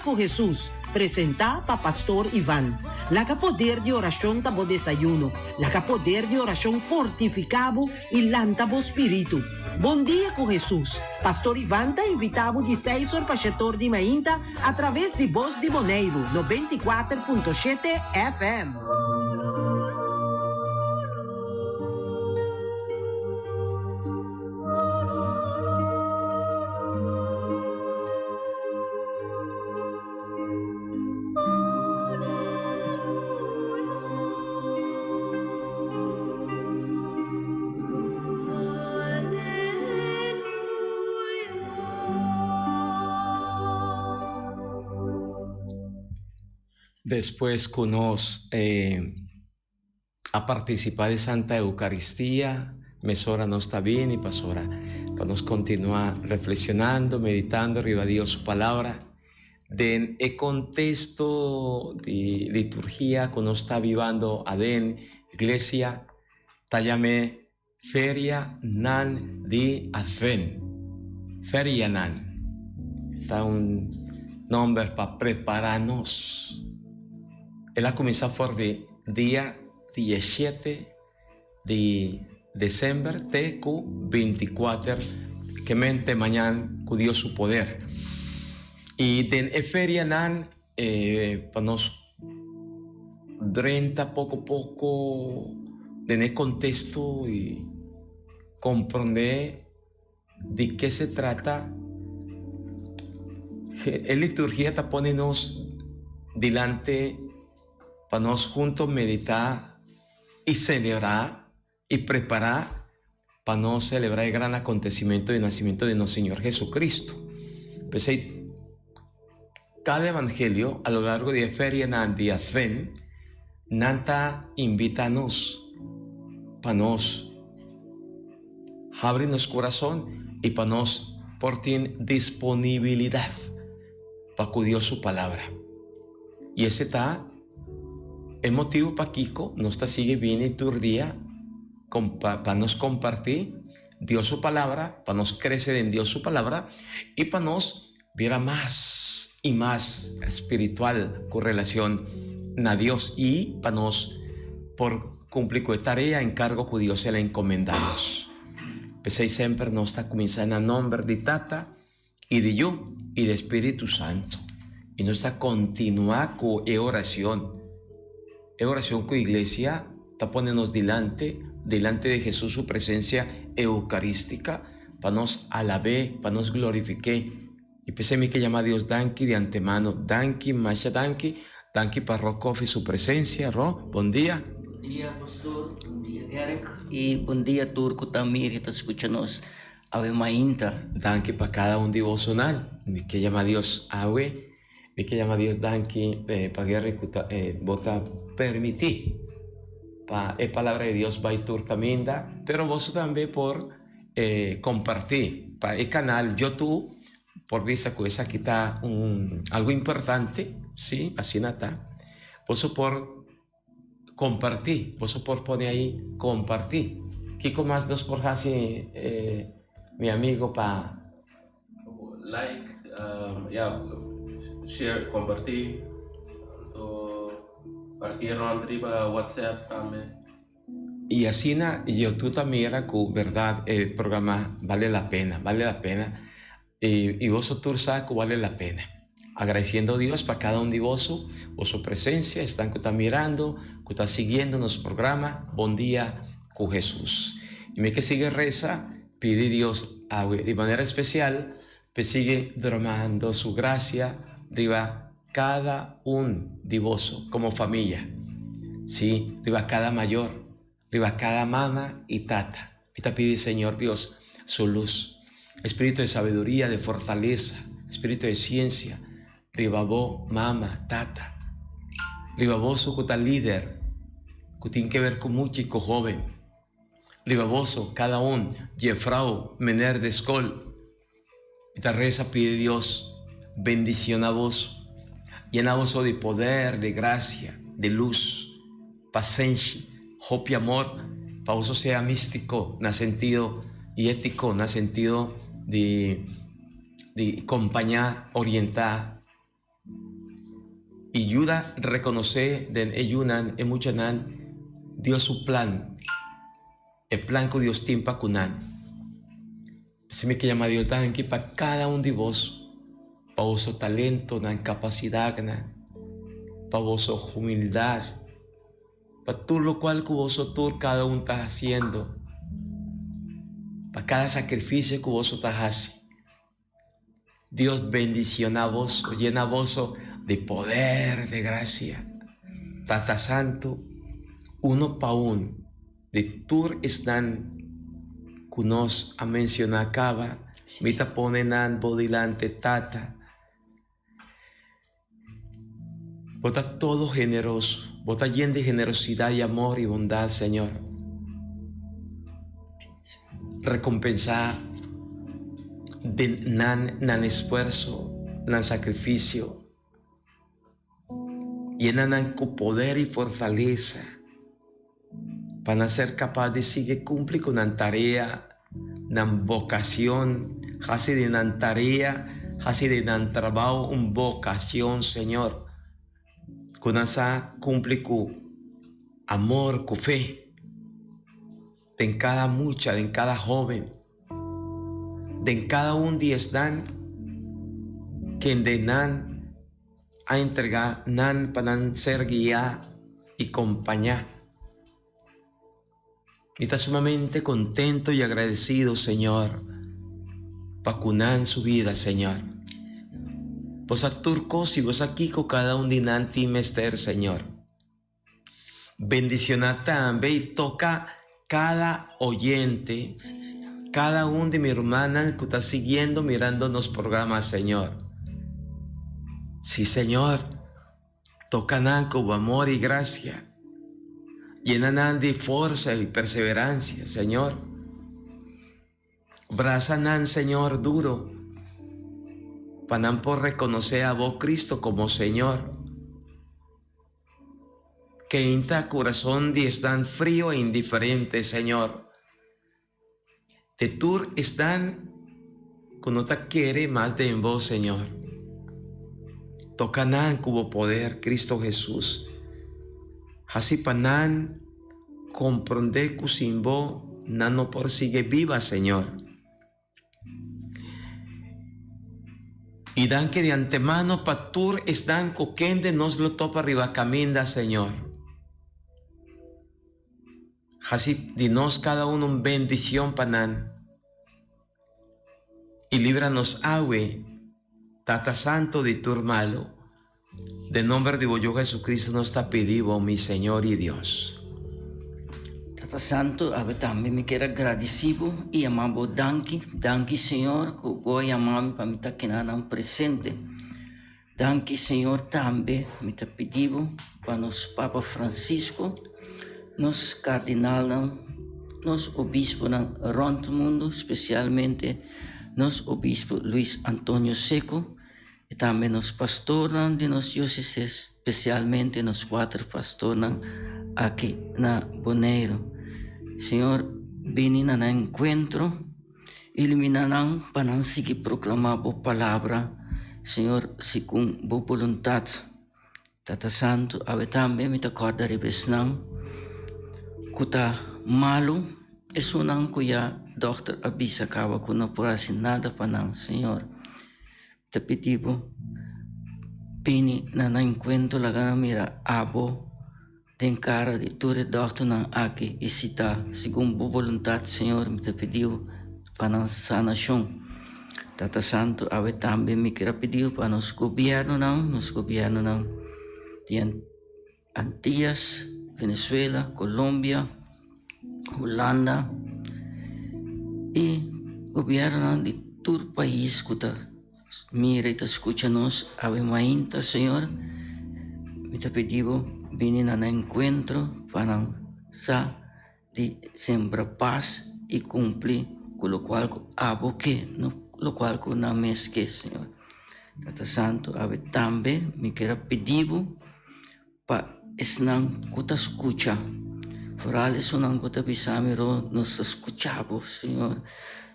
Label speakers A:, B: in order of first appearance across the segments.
A: ku Hesus, presentá pa Pastor Ivan. Laga poder di orashon ta bo desayuno. Laga poder di orashon fortifiká bo i lanta bo spiritu. Bon Dia ku Hesus, Pastor Ivan ta invitá bo di seis or pa shetor di mainta atraves di Bos di Boneiru 94.7 FM.
B: Despues ku nos a partisipá di Santa Eukaristia, mesora nos ta bini pasora pa nos kontinuá refleksionando, meditando riba Dios su Palabra den e kontesto di liturgia ku nos ta bibando aden iglesia, ta yam'é Feria nan di Advent. Feria nan ta un nomber pa prepara nos. El a cuminsa for di dia dieshete di december te cu binticuater ke mente mañan cu Dios su poder. Y den e feria nan pa nos drenta poko poko den e kontesto i komprondé di ke se trata. E liturgia ta pone nos dilanti pa nos hunto meditá i selebrá i prepará pa nos selebrá e gran akontesimentu di nasimentu di nos Señor Jesucristo. P'esei, kada evangelio a lo largo di e ferianan di Advent, nan ta invitá nos pa nos habri nos kurason i pa nos por tin disponibilidat pa ku Dios su Palabra. I ese ta E motibu pakiko nos ta sigui bini tur dia pa nos kompartí Dios su Palabra, pa nos krese den Dios su Palabra i pa nos bira mas i mas spiritual ku relashon na Dios i pa nos por kumpli ku e tarea, enkargo ku Dios el a enkomendá nos. P'esei semper nos ta kuminsá na nòmber di Tata, I di Yu, i di Spiritu Santu. I nos ta kontinuá ku e orashon, e orashon ku iglesia ta pone nos dilanti, dilanti di Hesus su presensia eukarístika, pa nos alab'é, pa nos glorifik'é. I p'esei mi ke yama Dios danki di antemano, danki, masha danki, danki pa Ro Koffie su presensia. Ro, bon dia.
C: Bon dia pastor, bon dia Gerrit i bon dia tur ku ta mira i ta skucha nos.
B: Awe mainta. Danki pa kada un di bosonan. Mi ke yama Dios awe. Mi ke yama Dios danki pa guerra ku ta bo ta permití pa e palabra di Dios bai tur kaminda. Pero boso tambe por kompartí pa e kanal Youtube por bisa ku esaki ta un algu importante, si asina ta. Boso por Comparti, boso por pone ahí comparti. Kiko mas nos por haci mi amigo pa.
D: Like, ya, share, comparti, anto parti rond riba WhatsApp tambe.
B: Y asina yo tu ta mira cu berdad e programa bale la pena, bale la pena. Y boso tur sa cu bale la pena. Agradeciendo Dios pa cada un di boso, boso presencia, esnan cu ta mirando, cu ta siguiendo nos programa Bon Dia cu Jesus. Y mi ke sigui reza, pidi Dios awe di manera especial p'e sigui derramando su gracia riba cada un di boso como familia. Sí, riba cada mayor, riba cada mama y tata. Mi ta pidi Señor Dios su luz, espíritu de sabiduría, de fortaleza, espíritu de ciencia, riba bo mama, tata, riba boso ku ta líder, ku tin ke ver ku mucha i ku hóben, riba boso kada un, jefrou, mener di skol. Mi ta resa pidi Dios bendiciona boso, yena boso di poder, di gracia, di luz, pasenshi, hopi amor, pa boso sea mistico na sentido y etico na sentido di di compaña, orienta. I yuda rekonosé den e yunan, e muchanan, Dios su plan, e plan ku Dios tin pa ku nan. P'esei mi ke yama Dios danki pa kada un di boso, pa boso talentonan, kapasidatnan, pa boso humildat, pa tur lokual ku boso tur kada un ta hasiendo, pa kada sakrifisio ku boso ta hasi. Dios bendiciona boso, llena boso di poder, di gracia. Tata Santo, uno pa un di tur esnan cu nos a menciona caba, mi ta pone nan bo dilante, Tata. Bo ta todo generoso, bo ta yen di generosidad y amor y bondad, Señor. Recompensa den nan nan esfuerzo, nan sacrificio. Yena nan cu poder y fortaleza pa nan ser capaz di sigui cumpli cu nan tarea, nan vocacion, haci di nan tarea, haci di nan trabao un vocacion, Señor, cu nan sa cumpli cu amor, cu fe, den cada mucha, den cada hoben, den cada un di esnan kende nan a entrega nan pa nan ser guiá i kompañá. Mi ta sumamente kontento i agradesido, Señor, pa ku nan su bida, Señor. Bo sa tur kos i bo sa kiko kada un di nan tin mester, Señor. Bendicioná tambe i toka kada oyente, kada un di mi rumannan ku ta siguiendo mirando nos programa, Señor. Sí, Señor, toka nan ku bo amor i grasia. Yena nan di forsa i perseveransia, Señor. Brasa nan, Señor, duro, pa nan por rekonosé abo Cristo komo Señor. Keinta kurason di esnan frio e indiferente, Señor. De tur esnan ku no ta kere mas den Bo, Señor. Toka nan ku Bo poder, Cristo Hesus. Hasi pa nan komprondé ku sin Bo nan no por sigui biba, Señor. I danki di antemano pa tur esnan ku kende nos lo topa riba kaminda, Señor. Hasi di nos kada un un bendicion pa nan. I libra nos awe, Tata Santo, di tur malu. Den nomber di bo Yu Jesucristo nos ta pidi bo, mi Señor y Dios.
C: Tata Santo, awe tambe mi kier a gradici bo y yama bo danki. Danki Señor cu bo a yama mi pa mi ta kinanan presente. Danki Señor tambe mi ta pidi bo pa nos Papa Francisco, nos cardinalnan, nos obisponan rond mundo, specialmente nos obispo Luis Antonio Seco, I tambe nos pastornan di nos diócesis, spesialmente nos kuater pastornan aki na Boneiru. Señor, bini na nan enkuentro, iluminá nan pa nan sigui proklamá Bo Palabra, Señor, segun Bo boluntat. Tata Santu, awe tambe mi ta kòrda riba esnan ku ta malu, esunnan ku ya dòkter a bisa kaba ku no por hasi nada pa nan. Señor, mi ta pidi bo bini na nan enkuentro, laga nan mira abo den kara di tur e dòkternan aki, i si ta segun bo boluntat, Señor, mi ta pidi bo pa nan sanashon. Tata Santu, awe tambe mi kier a pidi pa nos gobiernonan, nos gobiernonan di Antillas, Venezuela, Colombia, Hulanda y gobiernonan di tur pais cu ta mira y ta scucha nos awe mainta, Señor, mi ta pidi bo bini na nan encuentro pa nan sa di sembra pas i kumpli ku lokual ku abo ke, no lokual ku nan mes ke, Señor. Tata Santu, awe tambe mi kier a pidi bo pa esnan ku ta skucha, foral esunnan ku ta bisa mi, Ro, nos ta skucha bo, Señor,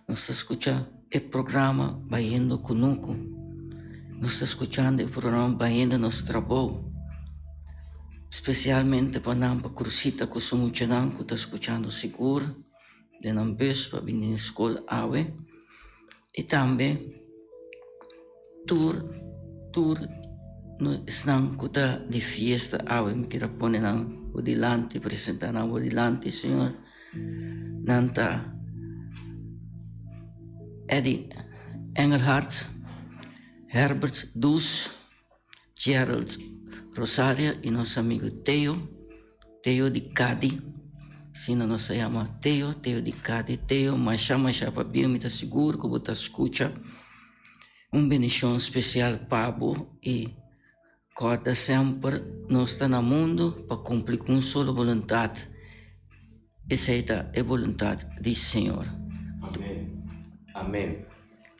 C: nos ta skucha e programa Bayendo Kunuku, nos ta skuchando e programa Bayendo Nos Trabou. Spesialmente pa nan pa Crusita ku su muchanan ku ta skuchando sigur den nan bus pa bini na skol awe. I tambe tur tur esnan ku ta di fiesta awe mi kier a pone nan bo dilanti presenta nan bo dilanti Señor. Nan ta Eddie Engelhardt, Herbert Does. Gerald Rosario y nos amigo Teo, Teo di Cadi, asina nos ta yama Teo, Teo di Cadi, Teo masha masha pabia mi ta sigur cu bo ta scucha, un bendicion special pa bo y corda semper nos ta na mundo pa cumpli cu un solo boluntad, esey ta e boluntad di Señor.
B: Amen amen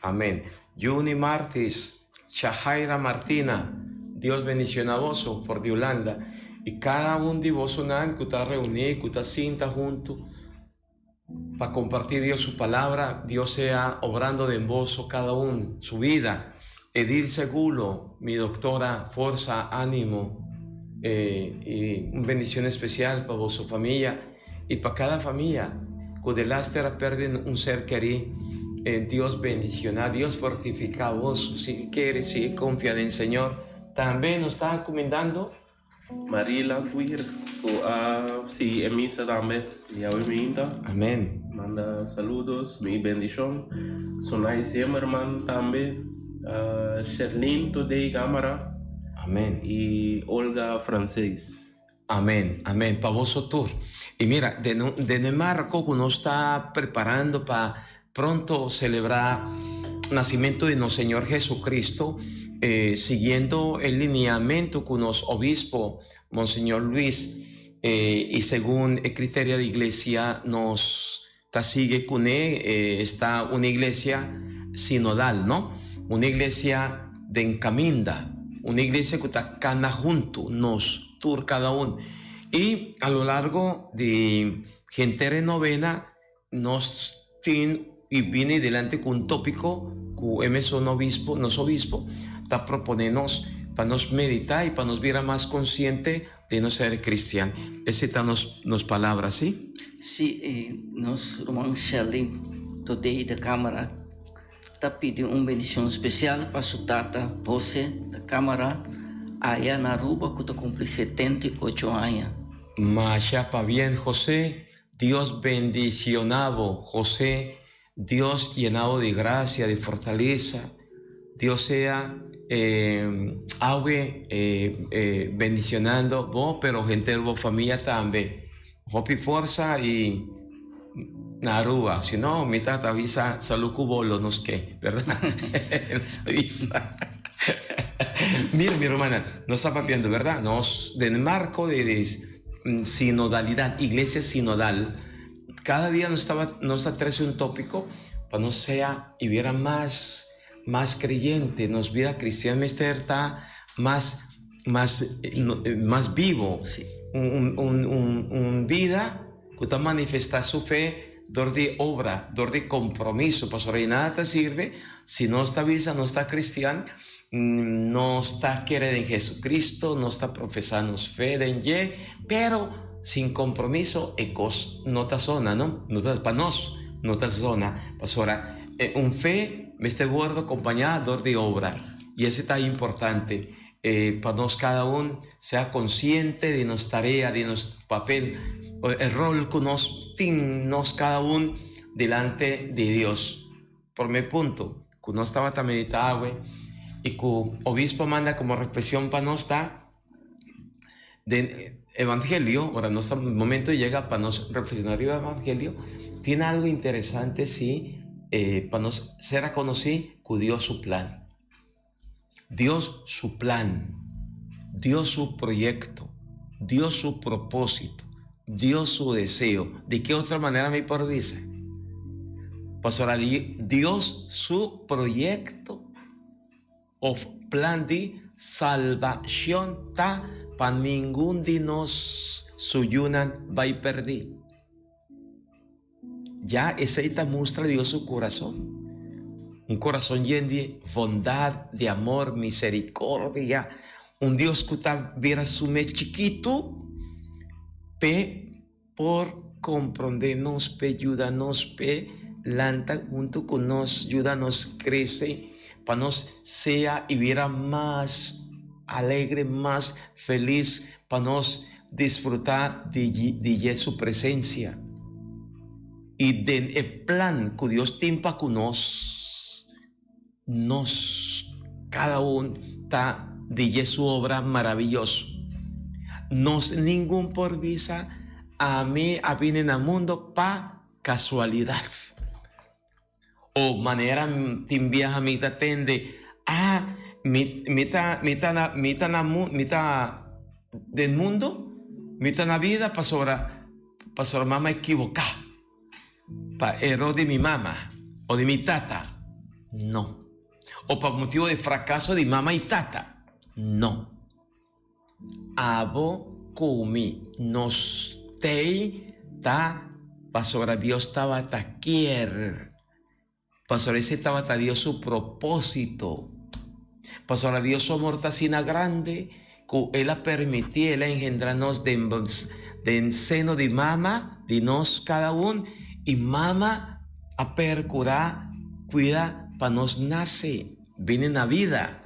B: amen Juni Martis Shahaira Martina, Dios bendiciona boso for di Hulanda y cada un di bosonan cu ta reuni, cu ta sinta hunto pa comparti Dios su palabra, Dios sea obrando den boso cada un su vida. Edil Segulo, mi doctora, forsa, animo y un bendicion especial pa boso familia y pa cada familia cu delaster a perde un ser keri. Dios bendiciona, Dios fortifica boso, sigui kere, sigui confia den Señor. Tambe nos ta cumindando.
D: Marie Landweer cu a sigui e misa tambe di awe minta.
B: Amen.
D: Manda saludos, mi bendicion. Sonay Zimmerman tambe, Sherlyn Today Gamara.
B: Amen.
D: Y Olga Francees.
B: Amen, amen, pa boso tur. Y mira, den den e marco cu nos ta preparando pa pronto celebra nacimento di nos Señor Jesucristo, eh, siguiendo e lineamento cu nos obispo, Monseñor Luis, eh, y segun e criteria di iglesia nos ta sigui cune, eh, esta un iglesia sinodal, no? Un iglesia den caminda, un iglesia cu ta cana hunto, nos tur cada un. Y a lo largo di henter e novena nos tin y bini delante cu un topico cu e mesun obispo, nos obispo, ta propone nos pa nos medita y pa nos bira mas consciente di nos ser cristian. Esey ta nos nos palabra, si?
C: Si, y nos ruman Sherlyn Todey de Camara ta pidi un bendicion special pa su tata Jose de Camara aya na Aruba cu ta cumpli 78 aña.
B: Masha pabien Jose, Dios bendiciona bo Jose, Dios yena bo di gracia, di fortaleza, Dios sea awe bendicionando bo pero henter bo familia tambe. Hopi forsa y na Aruba, si no mi tata bisa salud cu bo lo nos ke, verdad? Nos a bisa. Mira mi rumannan, nos ta papiando, verdad? Nos den marco di sinodalidad, iglesia sinodal, Cada dia nos taba nos ta trece un topico pa nos sea y bira mas mas creyente, nos vida cristian mester ta mas mas mas vivo, un un un un vida cu ta manifesta su fe dor di obra, dor di compromiso, pasobra di nada ta sirbi si nos ta bisa nos ta cristian, nos ta kere den Jesucristo, nos ta profesa nos fe den dje, pero sin compromiso e cos no ta sona, no? No ta, pa nos no ta sona, pasobra un fe mester wordo acompaña dor di obra, y ese ta importante pa nos cada un sea consciente di nos tarea, di nos papel, e rol cu nos tin nos cada un delante di Dios. Prome punto cu nos tabata medita awe y cu obispo a manda como reflexion pa nos ta den evangelio, ora nos ta momento yega pa nos reflexiona riba evangelio, tin algo interesante si pa nos ser a conoci cu Dios su plan. Dios su plan, Dios su proyecto, Dios su propósito, Dios su deseo. Di ke otro manera mi por bisa? Pasobra Dios su proyecto of plan di salbacion ta pa ningun di nos su yunan bai perdi. Ya esei ta mustra Dios su kurason, un kurason yen di bondad, di amor, misericordia. Un Dios ku ta bira su mes chikitu p'e por komprondé nos, p'e yuda nos, p'e lanta huntu ku nos, yuda nos krese pa nos sea i bira mas alegre, mas felis, pa nos disfrutá di dje su presensia. I den e plan ku Dios tin pa ku nos, nos kada un ta di dje su obra maraviyoso. Nos ningun por bisa, Ami a bini na mundo pa kasualidat. O manera tin biaha mi ta tende, Ah, mi mi ta mi ta na mi ta na mi ta den mundo, mi ta na bida pasobra pasobra mama ekiboká. Pa eror di mi mama o di mi tata? No. O pa motibu di frakaso di mama i tata? No. Abo ku mi nos tei ta pasobra Dios tabata kier. Pasobra esei tabata Dios su propósito. Pasobra Dios su amor ta asina grandi ku El a permití, El a engendrá nos den den seno di mama di nos kada un, i mama a perkurá kuida pa nos nase, bini na bida.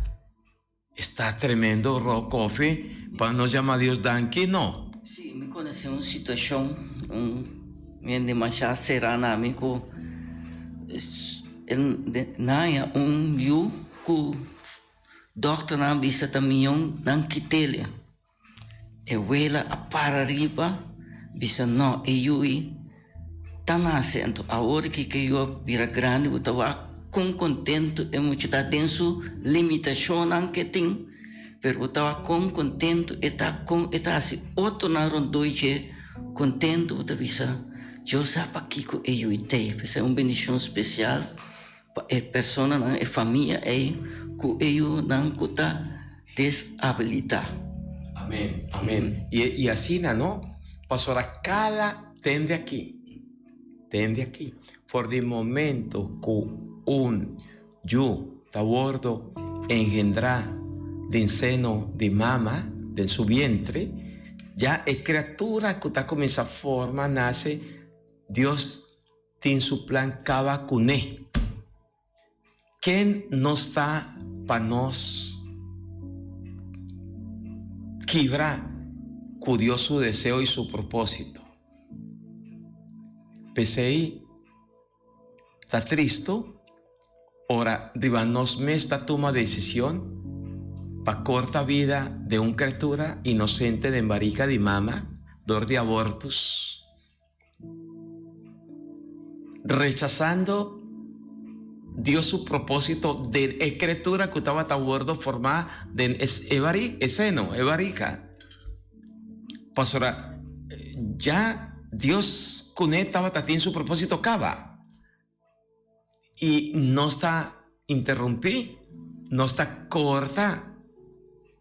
B: Esta tremendo Ro Koffie pa nos yama Dios danki no.
C: Sí, mi conoce un situacion un hende masha cera na mi cu naña un yu cu dokternan a bisa ta miyon nan kitele. E wela a para riba bisa no e yui ta nase anto awor ki ke yu a bira grandi bo ta wak kon kontentu e mucha ta den su limitashonnan ke tin pero bo ta wak kon kontentu e ta kon e ta hasi otronan rondó dje kontentu bo ta bisa Dios sa pakiko e yui t'ei p'esei un bendishon spesial pa e personanan e famia ei ku e yunan ku ta deshabilitá.
B: Amen, amen. I asina no, pasobra kada tende aki, tende aki, for di momento ku un yu ta wordo engendrá den seno di mama, den su vientre, ya e kriatura ku ta kuminsá forma, nase, Dios tin su plan kaba kuné. Ken nos ta pa nos kibra ku Dios su deseo i su propósito? P'esei ta tristu ora riba nos mes ta tuma desishon pa korta bida di un kriatura inosente den barika di mama dor di abortus. Rechasando Dios su propósito den e criatura cu tabata wordo formá den e barik, e seno, e barika. Pasobra ya Dios cuné tabata tin su propósito caba. I nos ta interrumpí, nos ta corta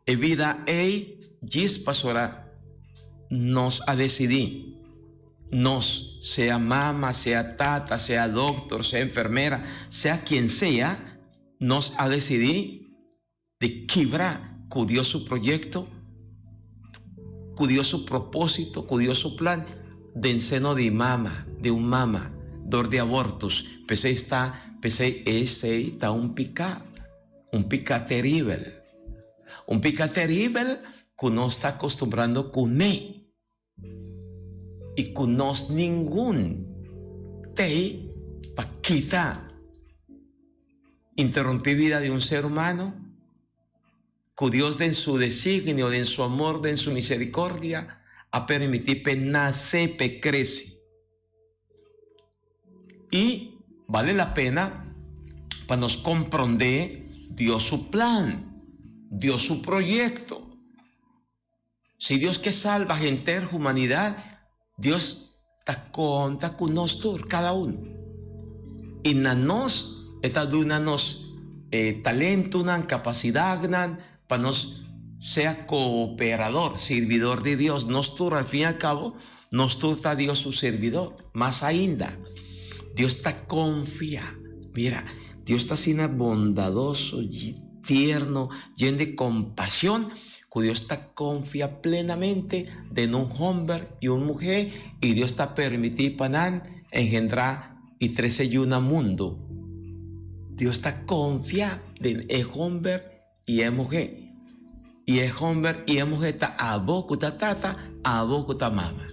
B: e bida ei djis pasobra nos a decidí. Nos, sea mama, sea tata, sea doctor, sea enfermera, sea quien sea, nos a decidí di kibra ku Dios su proyekto, ku Dios su propósito, ku Dios su plan den seno di mama, di un mama, dor di abortus. P'esei sta, p'esei esei ta un piká, un piká teribel. Un piká teribel ku nos ta akostumbrando kuné. I ku nos ningun t'ei pa kita interumpí bida di un ser humano, ku Dios den su designio, den su amor, den su misericordia a permití p'e nase, p'e krese. I bale la pena pa nos komprondé Dios su plan, Dios su proyekto. Si Dios ke salba henter humanidad, Dios ta konta ku nos tur, kada un. I na nos e ta duna nos e talentonan, kapasidatnan pa nos sea kooperador, sirbidor di Dios. Nos tur, al fin i al kabo, nos tur ta Dios su sirbidor. Mas ainda, Dios ta konfia. Mira, Dios ta asina bondadoso. tierno, yen di kompashon, ku Dios ta konfia plenamente den un hòmber i un muhé i Dios ta permití pa nan engendrá i trese yu na mundu. Dios ta konfia den e hòmber i e muhé. I e hòmber i e muhé ta abo ku ta tata, abo ku ta mama.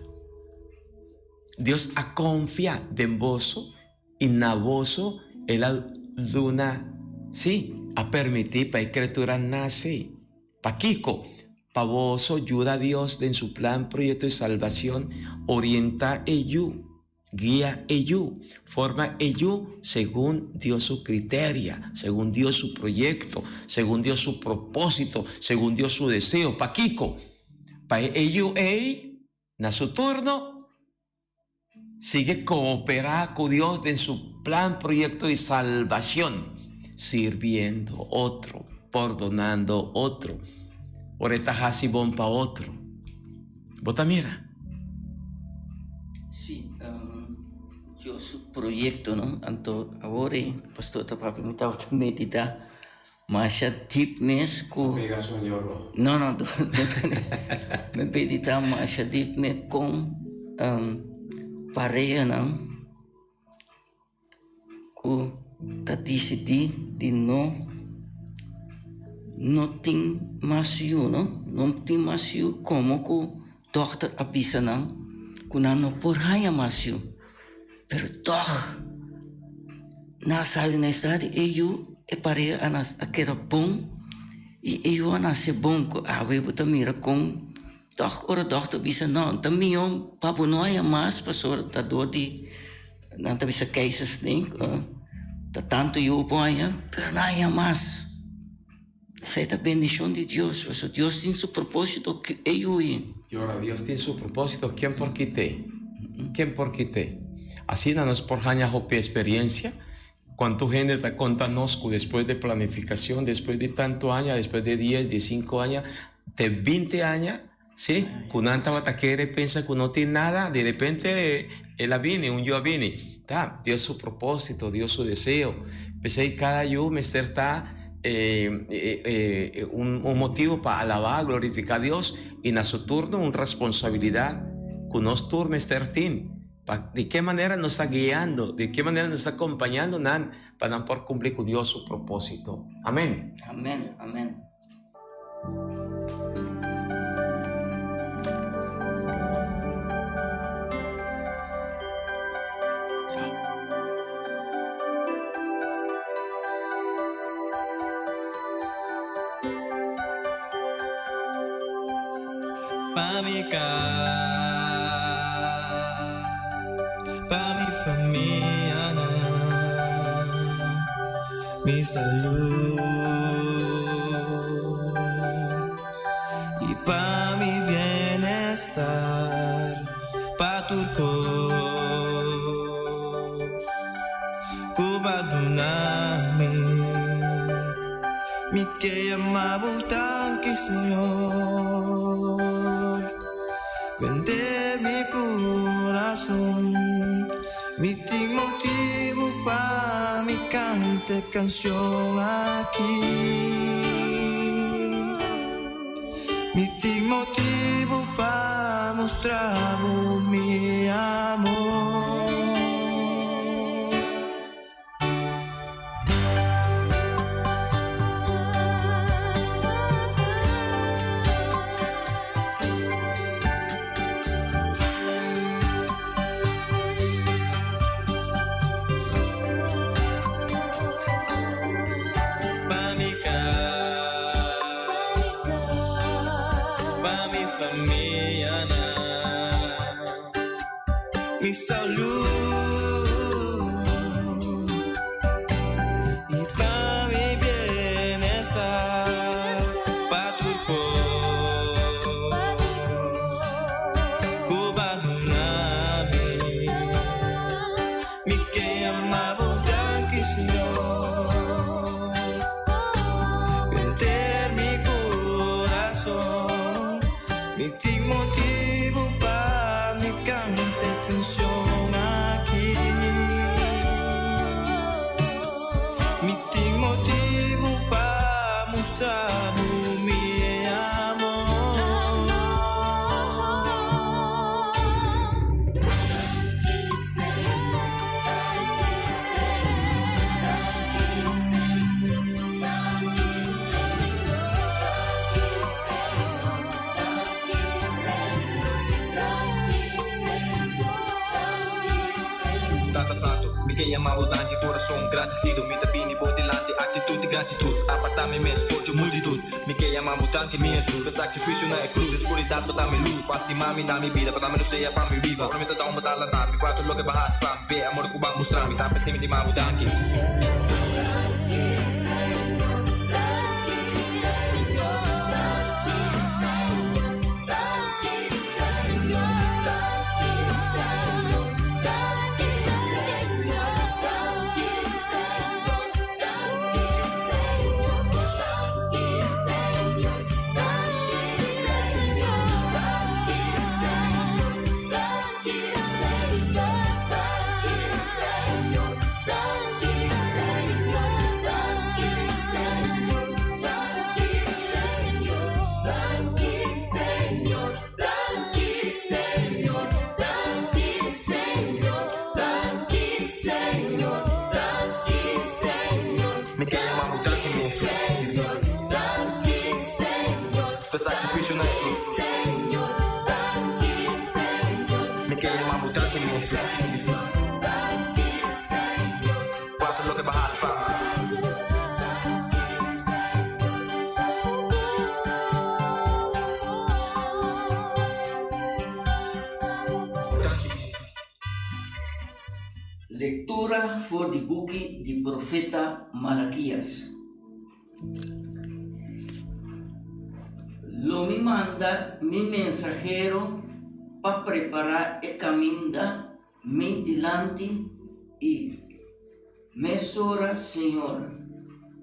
B: Dios a konfia den boso i na boso el a duna, sí, a permití pa e kriatura nase. Pakiko? Pa boso yuda Dios den su plan, proyekto di salbashon, orientá e yu, guia e yu, forma e yu segun Dios su kriteria, segun Dios su proyekto, segun Dios su propósito, segun Dios su deseo. Pakiko? Pa e yu ei, na su turno, sigui kooperá ku Dios den su plan, proyekto di salbashon, sirbiendo otro, pordonando otro, ora e ta hasi bon pa otro. Bo ta mira?
C: Sí, Dios su proyekto, no? Anto awor ei, pastor ta papia, mi tabata meditá Masha dip mes ku.
B: Pega soño ro.
C: No no mi medita masha dip mes kon parehanan ku ta disidí di no no tin mas yu no, no tin mas yu komo ku dòkter a bisa nan ku nan no por haña mas yu. Pero tòg nan a sali na estrada i e yu e pareha a nas a keda bon i e yu a nase bon ku awe bo ta mira kon tòg ora dòkter bisa no ta mihó pa bo no haya mas pasobra ta dor di nan ta bisa keizersnee ta tantu yu bo haya pero no haya mas. Esei ta bendishon di Dios, pasobra Dios tin su propósito ku e yu ei.
B: I ora Dios tin su propósito, ken por kit'é? Ken por kit'é? Asina nos por haña hopi experiencia. Kuantu hende ta konta nos ku despues di planifikashon, despues di tantu aña, despues di dies, diesinku aña, te binti aña, Sí, ku nan tabata kere pensa ku no tin nada, di repente el a bini, un yu a bini. Ta Dios su propósito, Dios su deseo. P'esei kada yu mester ta un motibu pa alabá, glorifiká Dios i na su turno un responsabilidat ku nos tur mester tin pa di ke manera nos ta guiando, di ke manera nos ta kompañando nan pa nan por kumpli ku Dios su propósito. Amén.
C: Amén, amén.
E: Pa mi cas, pa mi famianan, mi salud y pa mi bienestar, pa tur cos cu bo a duna mi, mi ke yama bo danki Señor, cu henter mi curason. Mi tin motibu pa mi canta e cancion aki. Mi tin motibu pa mustra bo mi amor. Pa mi cas, pa mi famianan, mi salud y pa mi bienestar, pa tur cos cu bo a duna mi, mi ke yama bo danki Señor, cu henter mi curason. Mi tin motibu pa mi canta e cancion aki. ke yama bo danki Kurason gradisido mi ta bini bo dilanti Aktitut di gratitut Apartá mi mes for dje multitut Mi ke yama bo danki mi Hesus Pa sakrifisio na e krus Den skuridat bo ta mi lus Bo a stima mi da mi bida Pa da mi rosea pa mi biba Ora mi ta down bo ta lanta mi Pa tur loke bo hasi pa mi P'e amor ku bo a mustra mi Ta p'esei mi ta yama bo danki. Mi ke yama bo danki mi Hesus Pa sakrifisio na e krus Mi ke yama bo danki mi Hesus Pa tur loke bo hasi pa mi.
C: Lektura for di buki di profeta Malakias. Lo mi manda mi mensahero pa prepará e kaminda mi dilanti i mesora Señor,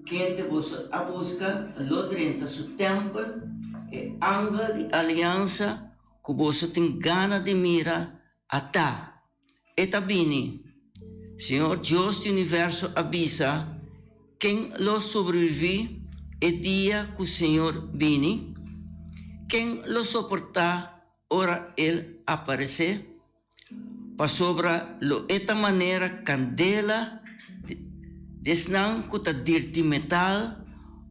C: kende boso a buska, lo drenta su tèmpel, e angel di aliansa ku boso tin gana di mira a ta. E ta bini. Señor Dios di universo a bisa, Ken lo sobreviví e dia ku Señor bini? Ken lo soportá ora El aparesé? Pasobra lo e ta manera kandela di esnan ku ta dirti metal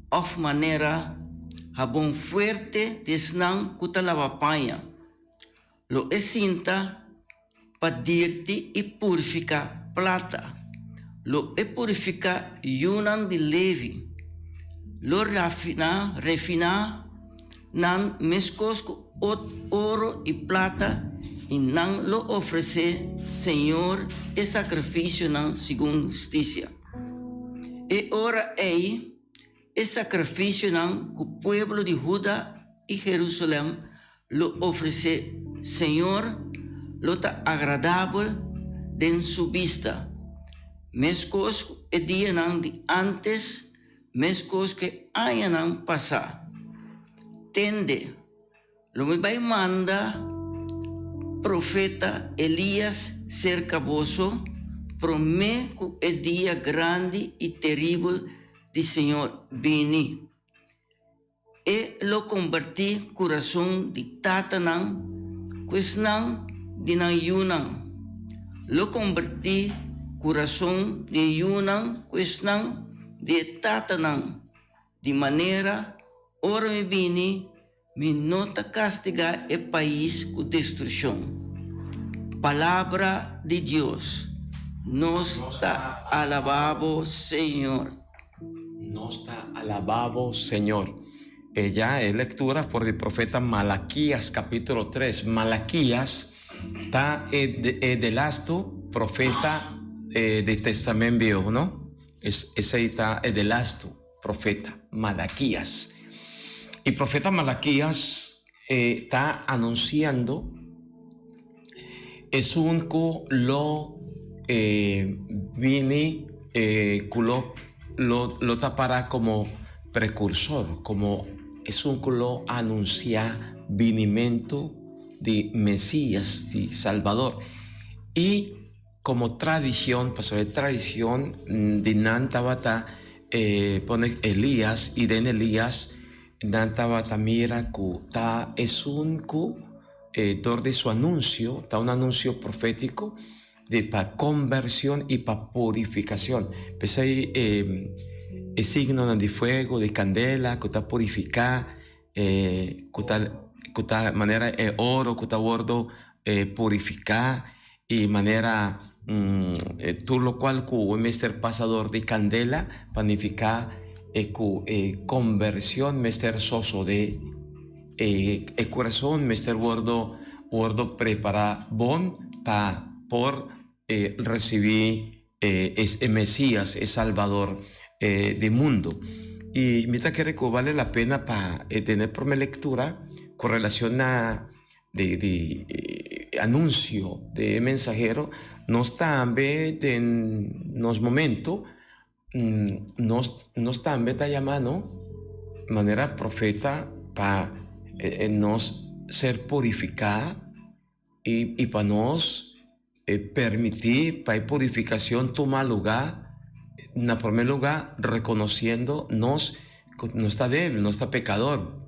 C: òf manera habon fuerte di esnan ku ta laba paña. Lo e sinta pa dirti i purifiká plata. Lo e purifiká yunan di Levi. Lo rafiná, refiná, nan meskos ku oro i plata, i nan lo ofresé Señor e sakrifisionan segun hustisia. E ora ei e sakrifisionan ku pueblo di Huda i Jerusalèm lo ofresé Señor lo ta agradabel den su bista, meskos ku e dianan di ántes, meskos ku e añanan pasá. Tende, lo mi bai manda profeta Elías serka boso promé ku e dia grandi i teribel di Señor bini. E lo kombertí kurason di tatanan ku esnan di nan yunan. Lo kombertí kurason di e yunan ku esnan di e tatanan, di manera ora mi bini, mi no ta kastigá e pais ku destrukshon. Palabra di Dios. Nos ta alabá bo, Señor.
B: Nos ta alabá bo, Señor. E ya e lectura for di profeta Malaquías capítulo tres. Malaquías ta e e delastu profeta di Testament Bieu, no? Esei ta e delastu profeta, Malaquías. Y profeta Malaquías ta anunciando esun cu lo bini, cu lo lo ta para como precursor, como esun cu lo anuncia binimento di Mesias, di Salbador. Y como tradicion, pasobra e tradicion di nan tabata pone Elias y den Elias Nan tabata mira ku ta esun ku dor di su anunsio, ta un anunsio profétiko di pa kombershon i pa purifikashon. P'esei e signonan di fuego, di kandela ku ta purifiká, ku ta ku ta manera e oro ku ta wòrdu purifiká i manera. Tur lokual ku mester pasa dor di kandela pa nifiká e ku e kombershon mester sosodé, e kurason mester wordo wordo prepará bon pa por risibí e Mesias, e Salbador di mundu. I mi ta kere ku bale la pena pa tene promé lektura ku relashon na di anuncio di e mensahero, nos tambe den nos momento, nos nos tambe ta yama no manera profeta pa nos ser purifica y y pa nos permiti pa e purificacion tuma luga, na prome luga reconociendo nos Ku nos ta débil, nos ta pekador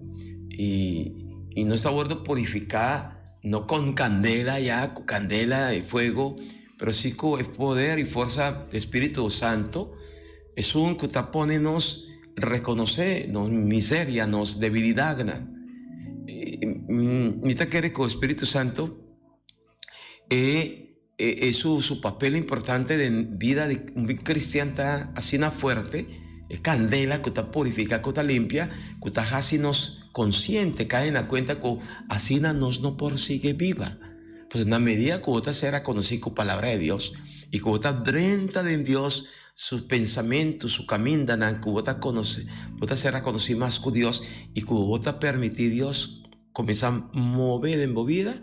B: i i nos ta wòrdu purifiká no kon kandela ya, ku kandela i fuego, pero si ku e poder i forsa di Spiritu Santu, esun ku ta pone nos rekonosé nos miseria, nos debilidatnan. Mi ta kere ku Spiritu Santu e E su su papel importante den bida di un cristian ta asina fuerte, e candela cu ta purifica, cu ta limpia, cu ta haci nos consciente, cae na cuenta cu asina nos no por sigui biba. Pasobra na medida cu bo ta ser reconoci cu palabra di Dios y cu bo ta drenta den Dios su pensamento, su camindanan, cu bo ta conoce, bo ta ser reconoci mas cu Dios y cu bo ta permiti Dios cuminsa move den bo bida,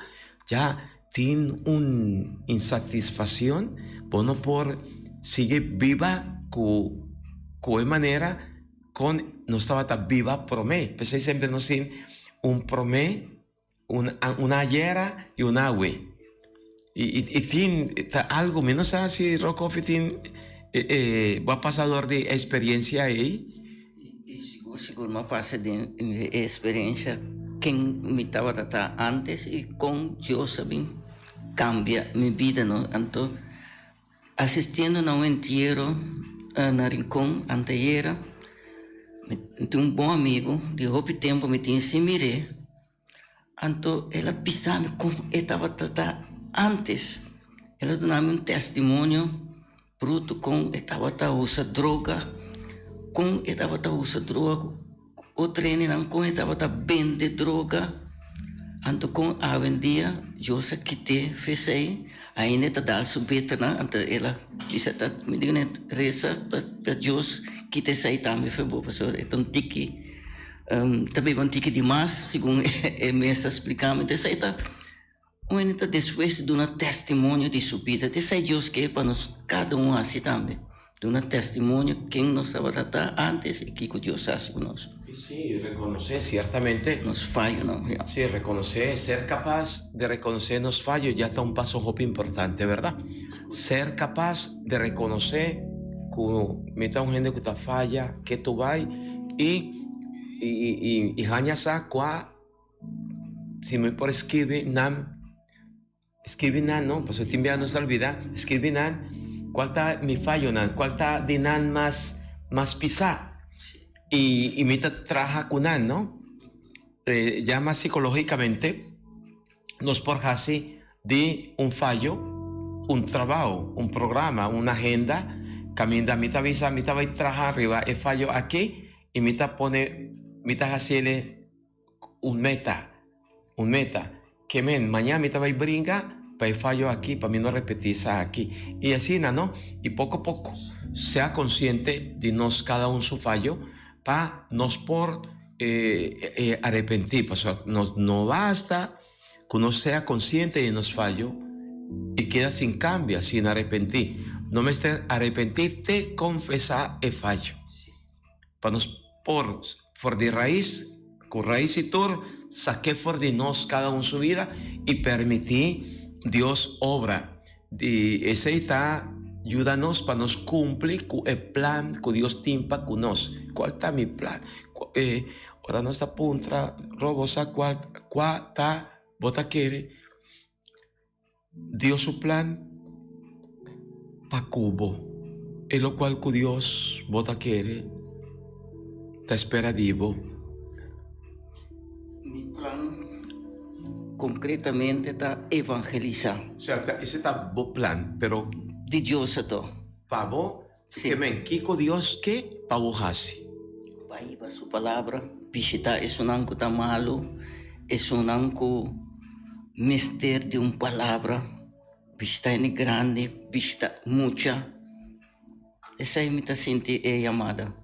B: ya Tin un insatisfaccion, bo no por sigui biba cu cu e manera con nos tabata biba prome. P'esey semper nos tin un prome, un un ayera y un awe. Y y tin ta algo, mi no sa si Rokoffie tin bo a pasa dor di e experiencia ey.
C: I sigur sigur mi a pasa den e experiencia ken mi tabata ta antes i kon Dios a bin cambia mi bida no. Anto asistiendo na un entiero na Rincon antayera mi tin un bon amigo di hopi tempo mi tin sin mir'é. Anto el a bisa mi kon e tabata ta antes. El a duna mi un testimonio bruto kon e tabata usa droga, kon e tabata usa droga ku otro hendenan, kon e tabata bende droga. Anto kon awendia Dios a kit'é f'esei, ainda e ta dal su beternan. Anto el a bisa ta mi di kuné resa pa Dios kita esei tambe for bo pasobra e ta un tiki. Ta bebe un tiki di mas, segun e mes a spliká mi. Esei ta un hende ta despues di duna testimonio di su bida. Esei Dios ke pa nos kada un hasi tambe, duna testimonio ken nos tabata ta antes i kiko Dios hasi ku nos.
B: Sí, rekonosé siertamente.
C: Nos fayonan, ya.
B: Sí, rekonosé, ser kapas di rekonosé nos fayo ya ta un paso hopi importante, bèrdat? Ser kapas di rekonosé ku mi ta un hende ku ta faya, ke tu bai i i haña sa kua si mi por skirbi nan, skirbi nan no, pasobra tin bia nos ta olbida, skirbi nan kual ta mi fayonan, kual ta di nan mas mas pisá i i mi ta traha ku nan no. Ya mas psikologikamente nos por hasi di un fayo un trabao, un programa, un agenda caminda mi ta bisa mi ta bay traha riba e fayo aki y mi ta pone mi ta haciele un meta, un meta ke men maña mi ta bay bringa pa e fayo aki pa mi no repeti esaki y asina no y poco poco sea consciente di nos cada un su fayo pa nos por arepenti pasobra nos no basta Ku nos sea konsiente di nos fayo i keda sin kambia, sin arepentí. No mester arepentí te konfesá e fayo. Pa nos por for di rais, ku rais i tur, sak'é for di nos kada un su bida i permití Dios obra. Di esei ta yuda nos pa nos kumpli ku e plan ku Dios tin pa ku nos. Kual ta mi plan? Ora nos ta puntra, Rob, bo sa kual kua ta bo ta kere Dios su plan pa ku bo? E lokual ku Dios bo ta kere ta spera di bo.
C: Mi plan. Konkretamente ta evangelisá.
B: Osea, ta ese ta bo plan, pero.
C: Di Dios ato.
B: Pa bo,
C: Sí.
B: ke men, kiko Dios ke pa bo hasi?
C: Pa hiba su palabra, bishitá esunnan ku ta malu, esunnan ku mester di un palabra, bishitá hende grandi, bishitá mucha. Esei mi ta sinti e yamada.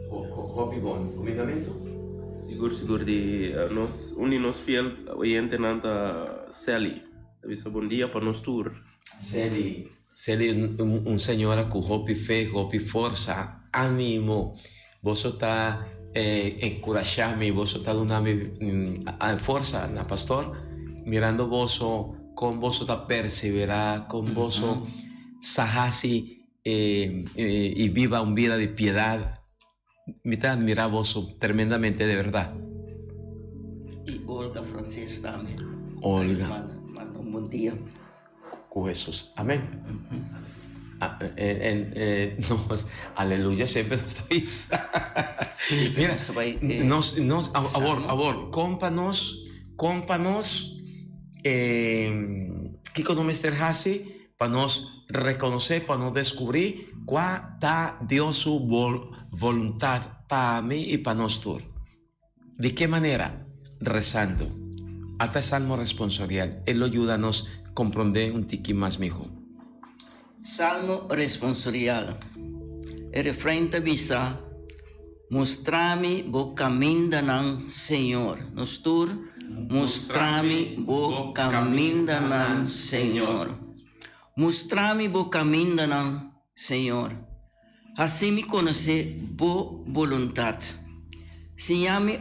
B: Hopi bon kumindamentu.
D: Sigur sigur di nos un di nos fiel oyentenan ta Sally ta bisa bon dia pa nos tur.
B: Sally Sally un señora ku hopi fe hopi forsa animo boso ta enkurashá mi boso ta duna mi forsa na pastor mirando boso kon boso ta perseverá kon boso sa hasi i biba un bida di piedad. Mi ta admirá boso tremendamente de berdad.
C: I Olga Francis tambe.
B: Olga.
C: Manda un bon dia.
B: Ku Hesus. Amen. En nos aleluya semper nos ta bisa. Mira, nos nos awor awor kon pa nos kon pa nos kiko nos mester hasi pa nos rekonosé pa nos deskubrí kua ta Dios su boluntat pa mi i pa nos tur. Di ke manera? Rezando. Ata e Salmo responsorial, e lo yuda nos komprondé un tiki mas mihó.
C: Salmo responsorial. E refrein ta bisa, Mustra mi bo kamindanan, Señor. Nos tur, Mustra mi bo kamindanan, Señor. Mustra mi bo kamindanan, Señor. Hasi mi konosé bo boluntat. Siña mi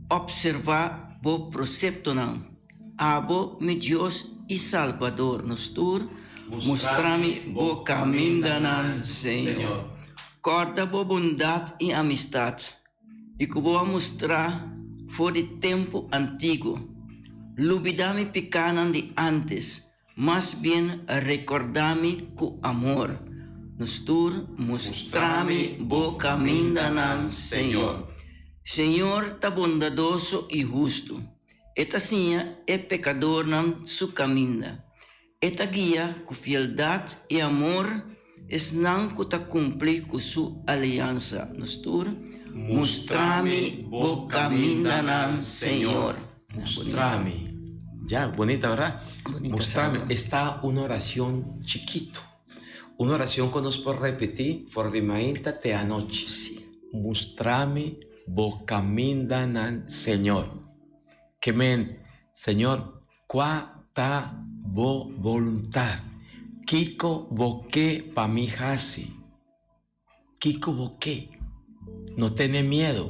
C: opservá bo proseptonan. Abo, mi Dios i Salbador, nos tur, mustra mi bo kamindanan, Señor. Kòrda bo bondat i amistat, i ku bo a mustra for di tempu antiguo. Lubidá mi pikánan di ántes, Mas bien rekordá mi ku amor. Nos tur mustra mi bo kamindanan, Señor. Señor ta bondadoso i hustu. E ta siña e pekadornan su kaminda. E ta guia ku fieldat i amor esnan ku ta kumpli ku su aliansa. Nos tur mustra mi bo kamindanan, Señor.
B: Mustrami. Ya, bonita, ¿verdad?
C: Bonita,
B: Mustrami.
C: Salmo.
B: Esta un oración chiquito. Una oración que nos por repetir for di mainta te anochi.
C: Sí.
B: Mustrami bo camindanan, Señor. Que men, Señor, cua ta bo voluntad? Kiko bo ke pa mi hasi? Kiko bo ke? No tene miedo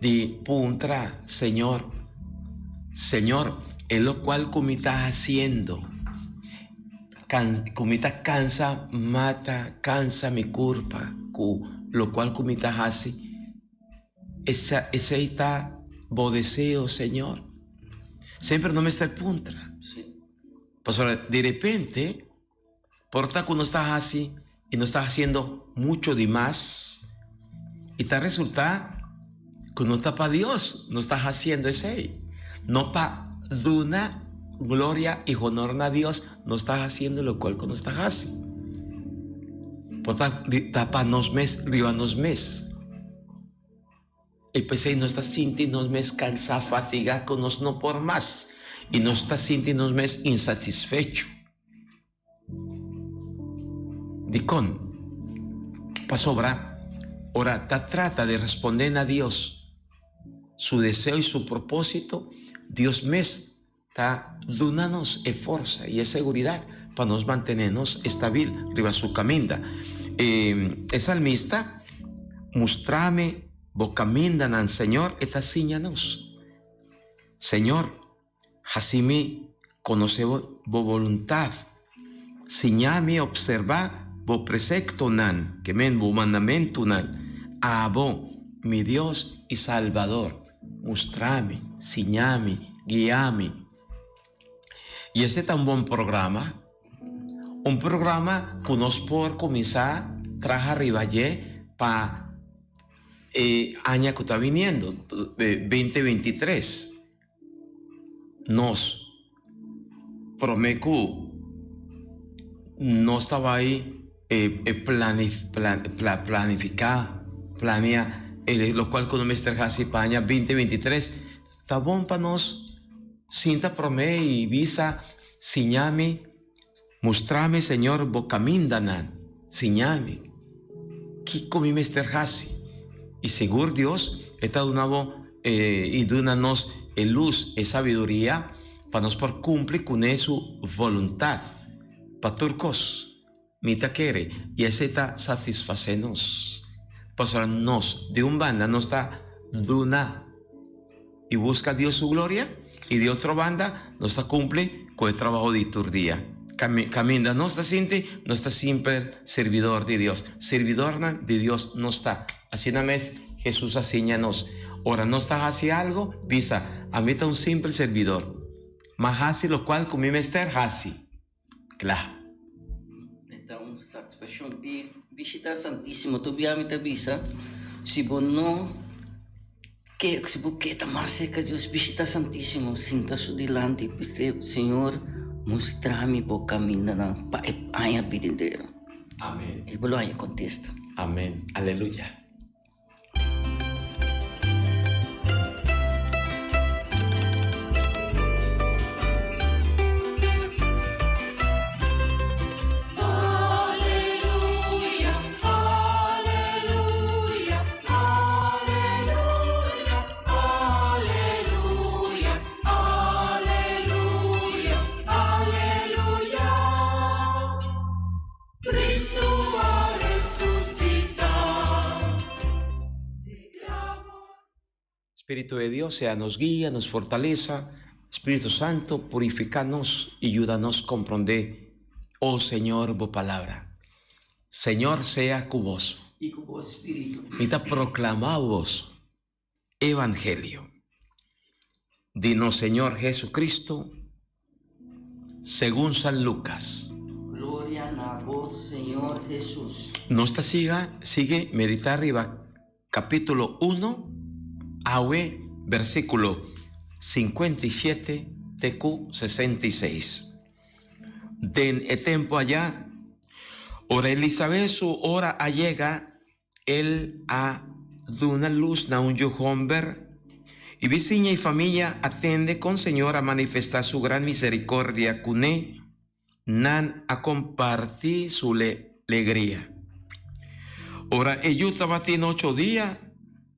B: di puntra Señor, Señor, e locual cu mi ta haciendo, cu mi ta cansa mata, cansa mi curpa cu locual cu mi ta haci, esa, esey ta bo deseo, Señor? Semper no mester puntra. Pasobra di repente. Por ta ku nos ta hasi i nos ta hasiendo mucho di mas i ta resultá ku no ta pa Dios nos ta hasiendo esei. No pa duna gloria i honor na Dios nos ta hasiendo lokual ku nos ta hasi. Por ta ta pa nos mes riba nos mes. I p'esei nos ta sinti nos mes kansá, fatigá ku nos no por mas i nos ta sinti nos mes insatisfecho. Dikon? Pasobra ora ta trata di respondé na Dios su deseo i su propósito, Dios mes ta duna nos e forsa i e seguridat pa nos mantené nos estabil riba su kaminda. E salmista, Mustrami bo kamindanan, Señor, e ta siña nos. Señor, Hasi mi konosé bo boluntat. Siña mi opservá bo preseptonan, ke men bo mandamentunan. Abo, mi Dios i Salbador, mustra mi, siña mi, guia mi. I esei ta un bon programa, un programa ku nos por kuminsá traha riba dje pa e aña ku ta biniendo, 2023. Nos promé ku nos ta bai e planifiká, plania e lokual ku nos mester hasi pa aña binti binti tres, ta bon pa nos sinta promé i bisa, Siña mi, mustra mi, Señor, bo kamindanan, siña mi kiko mi mester hasi. I sigur Dios e ta duna bo i duna nos e lus, e sabiduria pa nos por kumpli kuné su boluntat pa tur kos. Mi ta kere i esei ta satisfasé nos, pasobra nos di un banda nos ta duna i buska Dios su gloria i di otro banda nos ta kumpli ku e trabaho di tur dia. Kaminda nos ta sinti nos ta simpel sirbidor di Dios. Sirbidornan di Dios nos ta. Asina mes Hesus a siña nos. Ora nos ta hasi algu, bisa, Ami ta un simpel sirbidor. M'a hasi lokual ku mi mester hasi. Kla.
C: E ta un satisfakshon di bishita Santísimo. Tur bia mi ta bisa, si bo no ke, si bo ke ta mas serka Dios, bishita Santísimo, sinta su dilanti i bis'é, Señor, mustra mi bo kamindanan pa e aña binidero.
B: Amen.
C: I bo lo haña kontesta.
B: Amen. Aleluya.
E: Cristo a resucitá.
B: Spiritu de Dios sea nos guia, nos fortalesa. Spiritu Santo, purifica nos y yuda nos comprende, oh Señor, bo palabra. Señor sea cu boso.
C: Y cu bo spiritu.
B: Mi ta proclama boso Evangelio di nos Señor Jesucristo segun San Lucas.
C: Gloria na bo, Señor Jesus.
B: Nos ta siga sigui medita riba capítulo uno, awe versículo 57 te cu 66. Den e tempo allá, ora Elisabet su ora a yega, El a duna lus na un yu homber, i bisiña i famia a tende kon Señor a manifestá su gran miserikordia kuné, nan a kompartí su legria. Ora e yu tabatin ocho dia,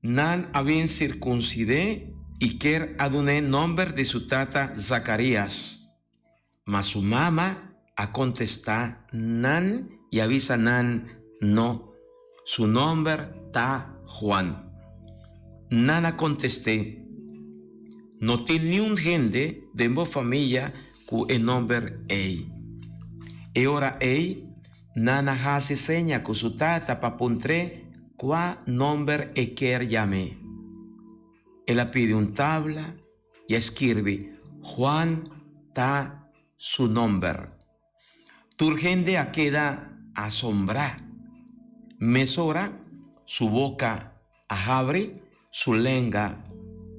B: nan a bin sirkunsid'é i ker a dun'é nomber di su tata Zakarías. Ma su mama a kontestá nan i a bisa nan, No, su nòmber ta Juan. Nan a kontest'é, No tin niun hende den bo famia ku e nòmber ei. E ora ei, nan a hasi seña ku su tata pa puntr'é kua nòmber e kier yam'é. El a pidi un tabla i a skirbi, Juan ta su nomber. Tur hende a keda asombrá. Mesora su boka a habri, su lenga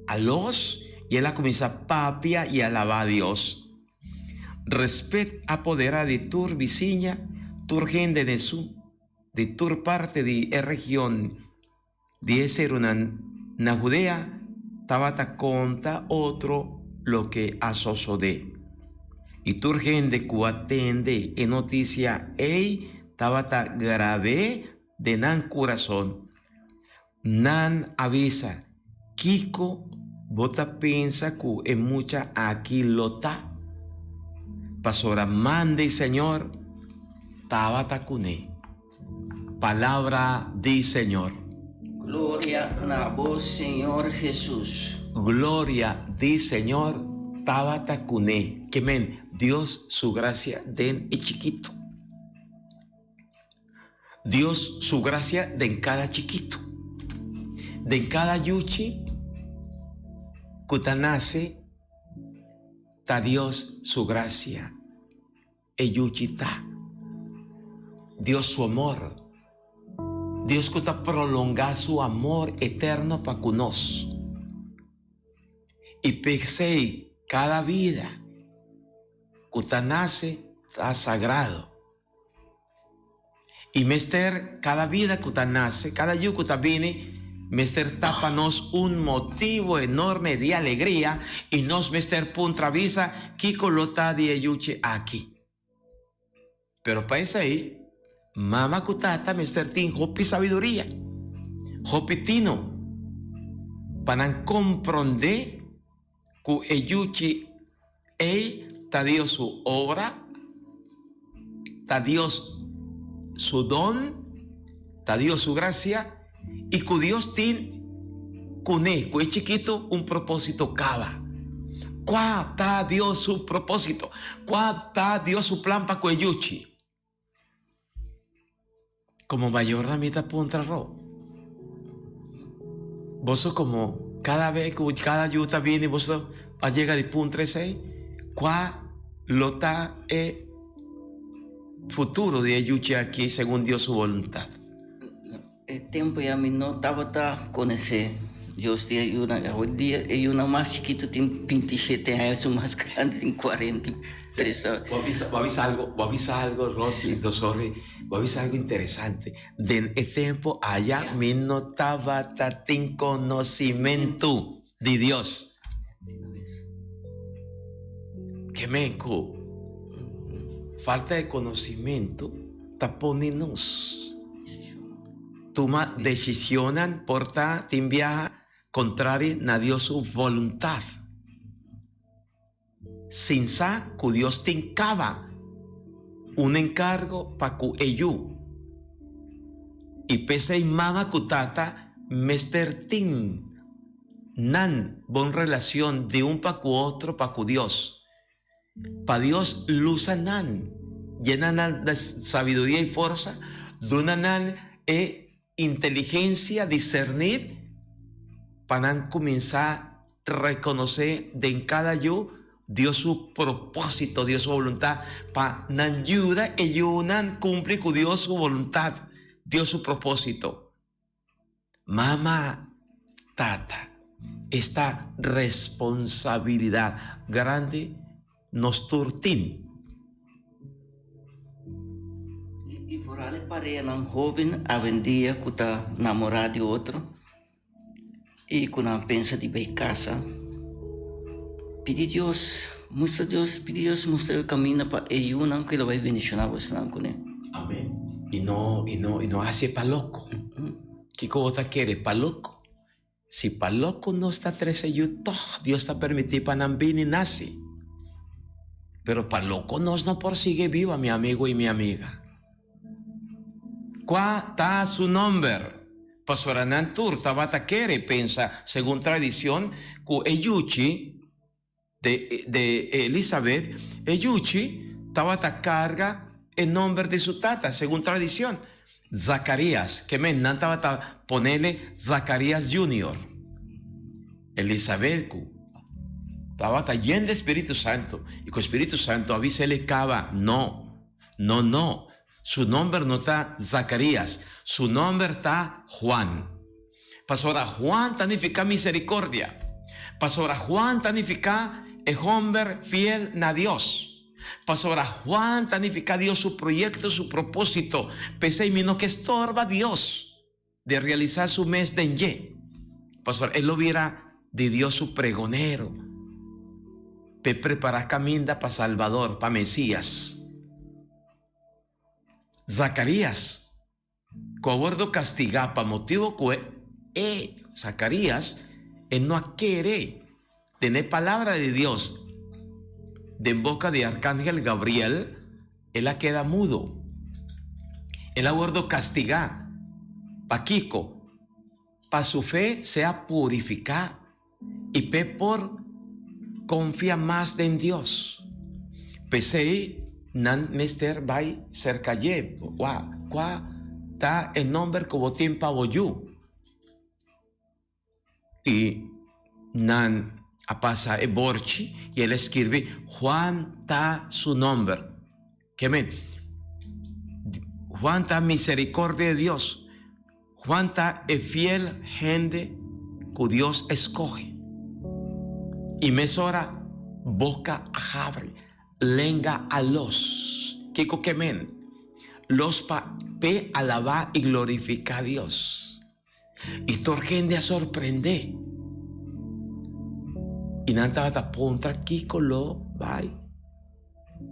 B: a los i el a kuminsá papia i alabá Dios. Respet a poderá di tur bisiña, tur hende den su di tur parti di e region. Di e serunan na Judea tabata konta otro loke a sosodé. I tur hende ku a tende e notisia ei tabata grab'é den nan kurason. Nan a bisa, Kiko bo ta pensa ku e mucha aki lo ta? Pasobra man di Señor tabata kuné. Palabra di Señor.
C: Gloria na bo Señor Jesus.
B: Gloria di Señor tabata cuné. Ke men Dios su gracia den e chikito. Dios su gracia den cada chikito. Den cada yuchi cu ta nace ta Dios su gracia. E yuchi ta. Dios su amor. Dios ku ta prolongá su amor eterno pa ku nos. I p'esei. Kada bida ku ta nase ta sagrado. I mester kada bida ku ta nase, kada yu ku ta bini, mester ta pa nos un motibu enorme di alegria i nos mester puntra bisa kiko lo ta di e yuchi aki. Pero pa esei, mama ku tata mester tin hopi sabiduria, hopi tino, pa nan komprondé ku e yuchi ei ta Dios su obra, ta Dios su don, ta Dios su grasia i ku Dios tin kuné, ku e chikitu, un propósito kaba. Kua ta Dios su propósito? Kua ta Dios su plan pa ku e yuchi? Komo mayornan mi ta puntra ro. Boso komo kada be ku kada yu ta bini boso a yega di puntra esei? Kua lo ta e futuro di e yuchi aki segun Dios su boluntat?
C: E tempu ya mi no tabata konosé Dios di e yunan. Awendia e yunan mas chikitu tin bintishete aña, esun mas grandi tin kuarenta i tres aña.
B: Bo a bisa, bo a bisa algo, bo a bisa algo, Rosy, no sorry, bo a bisa algo interesante. Den e tempu aya mi no tabata tin konosimentu di Dios. Ke men ku falta di konosimentu ta pone nos tuma desishonnan por ta tin biaha kontrari na Dios su boluntat. Sin sa ku Dios tin kaba un enkargo pa ku e yu. I p'esei mama ku tata mester tin nan bon relacion di un pa cu otro pa cu Dios. Pa Dios lusa nan, yena nan di sabiduria i forsa, duna nan e inteligencia, discernir, pa nan cuminsa reconoce den cada yu Dios su proposito, Dios su voluntad, pa nan yuda e yunan cumpli cu Dios su voluntad, Dios su proposito. Mama, tata, esta responsabilidad grandi nos tur tin.
C: I foral e parehanan hoben awendia ku ta namorá di otro i ku nan pensa di bai kasa, pidi Dios, mustra Dios, pidi Dios mustra e kaminda pa e yunan ku el a bai bendishoná bosnan kuné.
B: Amen. I no, i no, i no hasi e pa loko. Kiko bo ta kere? Pa loko? Si pa loko nos ta trese yu tòg Dios ta permití pa nan bini nasi. Pero pa loko nos no por sigui biba, mi amigo i mi amiga. Kua ta su nòmber? Pasobra nan tur tabata kere pensa, segun tradishon, ku e yuchi de de Elisabet, e yuchi tabata karga e nòmber di su tata, segun tradishon, Zakarias, ke men nan tabata ponele Zakarias Junior. Elisabet ku tabata yen di Spiritu Santu, i ku Spiritu Santu a bisa el kaba, No. No, no. Su nomber no ta Zacarías. Su nomber ta Juan. Pasobra Juan ta nifica misericordia. Pasobra Juan ta nifica e homber fiel na Dios. Pasobra Juan ta nifica Dios su proyecto, su proposito. P'esey mi no ke storba Dios di realisa su mes den dje. Pasobra e lo bira di Dios su pregonero p'e prepara caminda pa Salbador, pa Mesías. Zacarías, cu a wordo castigá pa motibo cu e, Zacarías, e no a kere den e palabra di Dios den boca di arcángel Gabriel, el a keda mudo. El a wordo castigá. Pakico? Pa su fe sea purificá i p'e por konfia mas den Dios. P'esei nan mester bai serka dje. Wak, kua ta e nòmber ku bo tin pa bo yu? I nan a pasa e borchi i el a skirbi, Juan ta su nòmber. Ke men, Juan ta misericordia di Dios. Juan ta e fiel hende ku Dios a skohe. I mesora Boka a habri, lenga a los. Kiko ke men? Los pa p'e alabá i glorifiká Dios. I tur hende a sorprendé. I nan tabata puntra kiko lo bai,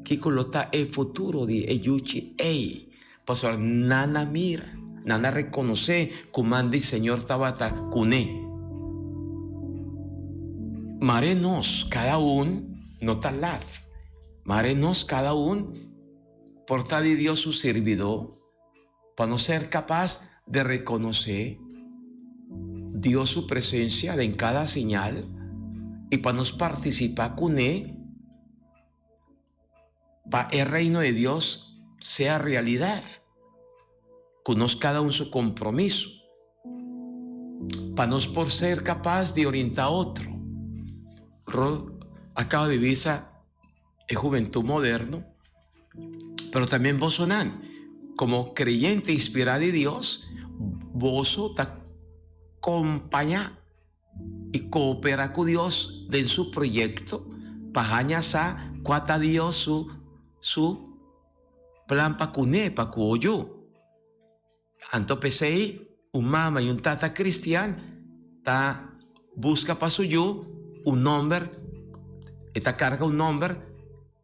B: kiko lo ta e futuro di e yuchi ei. Pasobra nan a mira, nan a rekonosé ku man di Señor tabata kuné. Mare nos kada un no ta lat. Mare nos kada un por ta di Dios su sirbidó pa nos ser kapas di rekonosé Dios su presensia den kada señal i pa nos partisipá kuné pa e Reino di Dios sea realidad, ku nos kada un su kompromiso, pa nos por ser kapas di orientá otro. Rod a kaba di bisa e hubentud moderno, pero también bosonan, komo kreyente inspirá di Dios, boso ta kompañá i koopera ku Dios den su proyekto pa haña sa kua ta Dios su su plan pa kuné, pa ku oyu. Anto p'esei un mama i un tata kristian ta buska pa su yu un nòmber, e ta karga un nòmber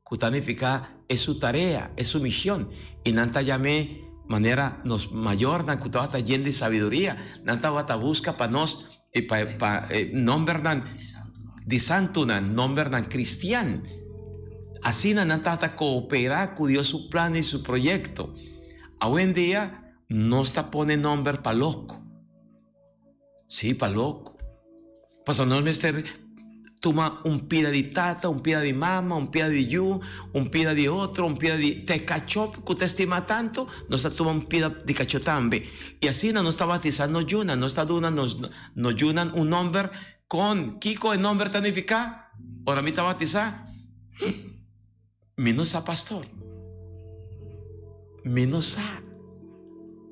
B: Ku ta nifiká e su tarea, e su mishon. I nan ta yam'é manera nos mayornan ku tabata yen di sabiduria, nan tabata buska pa nos i pa pa e nombernan di santunan, nombernan kristian. Asina nan tabata kooperá ku Dios su plan i su proyekto. Awendia nos ta pone nomber pa loko. Sí, pa loko. Pasobra nos mester tuma un pida di tata, un pida di mama, un pida di yu, un pida di otro, un pida di te kachó ku ta estimá tantu, nos ta tuma un pida di kachó tambe. I asina nos ta batisá nos yunan, nos ta duna nos nos yunan un nòmber kon kiko e nòmber ta nifiká? Ora mi ta batisá, Mi no sa pastor. Mi no sa.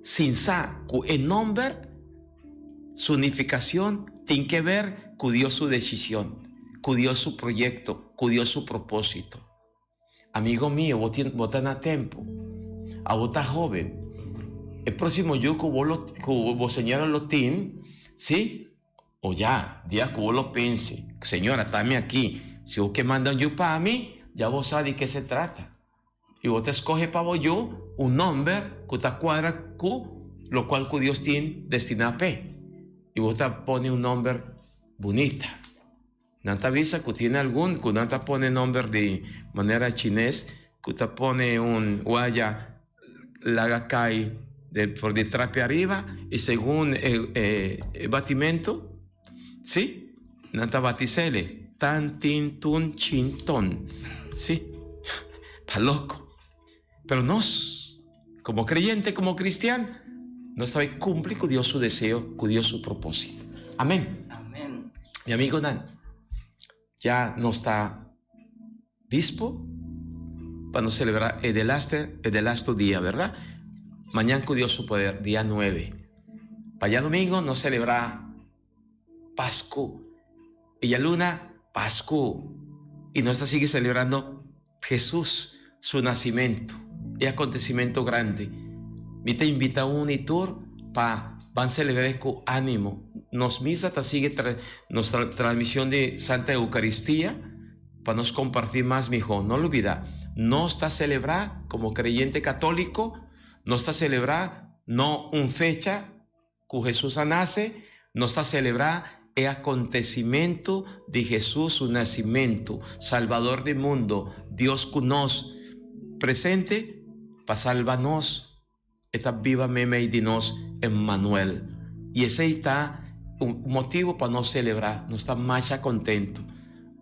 B: Sin sa cu e nomber su nificacion tin ke ver cu Dios su decision, cu Dios su proyecto, cu Dios su proposito. Amigo mio, bo tin, bo ta na tempo. Abo ta hoben. E proximo yu cu bo lo, cu bo señora lo tin, si, O ya, dia ku bo lo pense, Señor, ata mi aki, si bo ke manda un yu pa mi, ya bo sa di ke se trata. I bo ta skohe pa bo yu un nòmber ku ta kuadra ku lokual ku Dios tin destiná p'e. I bo ta pone un nòmber bunita. Nan ta bisa ku tin algun ku nan ta pone nòmber di manera chines, ku ta pone un waya laga kai for di trapi ariba i segun e batimentu, si, nan ta bati sele, tan, tin, tun, chin, ton. Si, ta loko. Pero nos, komo kreyente, komo kristian, nos ta bai kumpli ku Dios su deseo, ku Dios su propósito. Amén.
C: Amén.
B: Mi amigonan, ya nos ta bispo pa nos selebrá e delaste, e delasto dia, bèrdat? Mañan ku Dios su poder, dia nuebe. Pa djadumingu nos selebrá Pasku. I djaluna, Pasku. I nos ta sigui selebrando Hesus su nasimentu, e akontesimentu grandi. Mi ta invita un i tur pa ban selebr'é ku ánimo. Nos misa ta sigui nos transmision di Santa Eukaristia pa nos kompartí mas mihó. No lubidá, nos ta selebrá komo kreyente katóliko, nos ta selebrá no un fecha, Ku Hesus a nase, nos ta selebrá e akontesimentu di Hesus su nasimentu, Salbador di mundu, Dios ku nos, presente pa salba nos. E ta biba meimei di nos, Emmanuel. I esei ta un motibu pa nos selebrá, nos ta masha kontentu.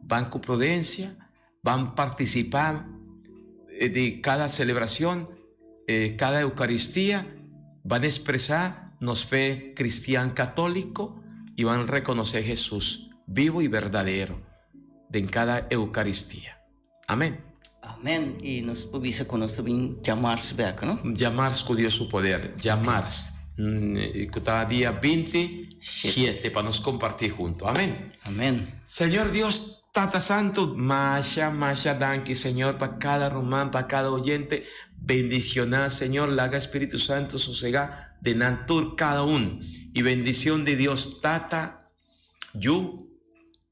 B: Ban ku prudensia, ban partisipá di kada selebrashon, kada Eukaristia, ban ekspresá nos fe kristian katóliko i ban rekonosé Hesus bibu i berdadero den kada Eukaristia. Amén.
C: Amén. I nos por bisa ku nos ta bin djamars bèk, no?
B: Djamars ku Dios su poder. Djamars, ku ta dia 27, pa nos kompartí huntu. Amén.
C: Amén.
B: Señor Dios. Tata Santu, masha, masha danki, Señor, pa kada ruman, pa kada oyente. Bendishoná, Señor, laga Spiritu Santu sosegá den nan tur kada un. I bendishon di Dios Tata, Yu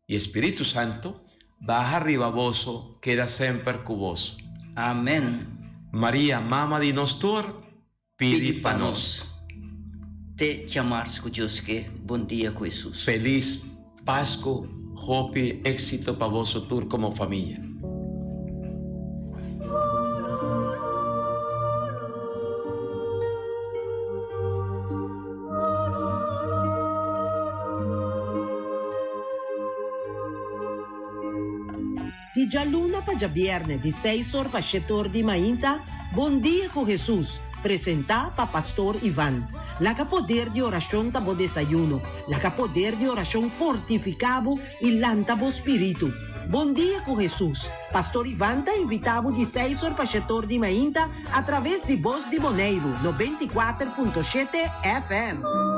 B: i Spiritu Santu baha riba boso, keda semper ku boso.
C: Amen.
B: Maria, Mama di nos tur, pidi pa nos.
C: Te djamars ku Dios ke. Bon dia ku Hesus.
B: Felis Pasku, hopi éxito pa boso tur komo famia.
A: Di djaluna pa djabièrnè di seis or pa shete or di mainta, Bon Dia ku Hesus, presentá pa Pastor Ivan. Laga poder di orashon ta bo desayuno, laga poder di orashon fortifiká bo i lanta bo spiritu. Bon Dia ku Hesus, Pastor Ivan ta invitá bo di seis or pa shete or di mainta atraves di Bos di Boneiru 94.7 FM.